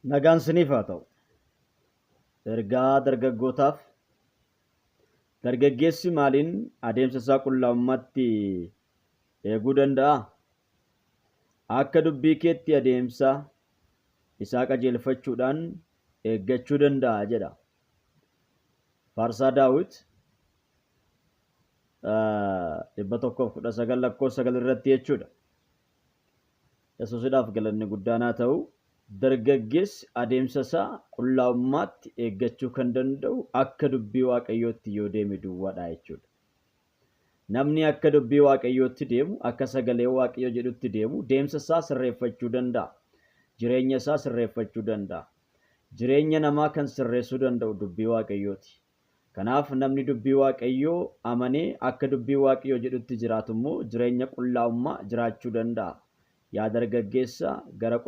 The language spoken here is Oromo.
Nagaan siniif haa ta'u. Ergaa dargaggootaaf. Dargaggeessi maaliin adeemsa isaa qullaa'ummaatti eeguu danda'a? Akka dubbii keetti adeemsa isaa qajeelfachuudhaan eeggachuu danda'a jedha. Faarsaa Daawit 119 lakkoofsa 9 irratti jechuudha. Yesuusidhaaf galanni guddaan haa ta'u. Dargaggeessi adeemsa isaa qullaa'ummaatti eeggachuu kan danda'u akka dubbii Waaqayyootti yoo deeme duwwaadha jechuudha. Namni akka dubbii Waaqayyootti deemu, akka sagalee Waaqayyoo jedhutti deemu, deemsa isaa sirreeffachuu danda'a. Jireenya isaa sirreeffachuu danda'a. Jireenya namaa kan sirreessuu danda'u dubbii Waaqayyooti. Kanaaf namni dubbii Waaqayyoo amanee akka dubbii Waaqayyoo jedhutti jiraatu immoo jireenya qullaa'ummaa jiraachuu danda'a. Yaa dargaggeessa gara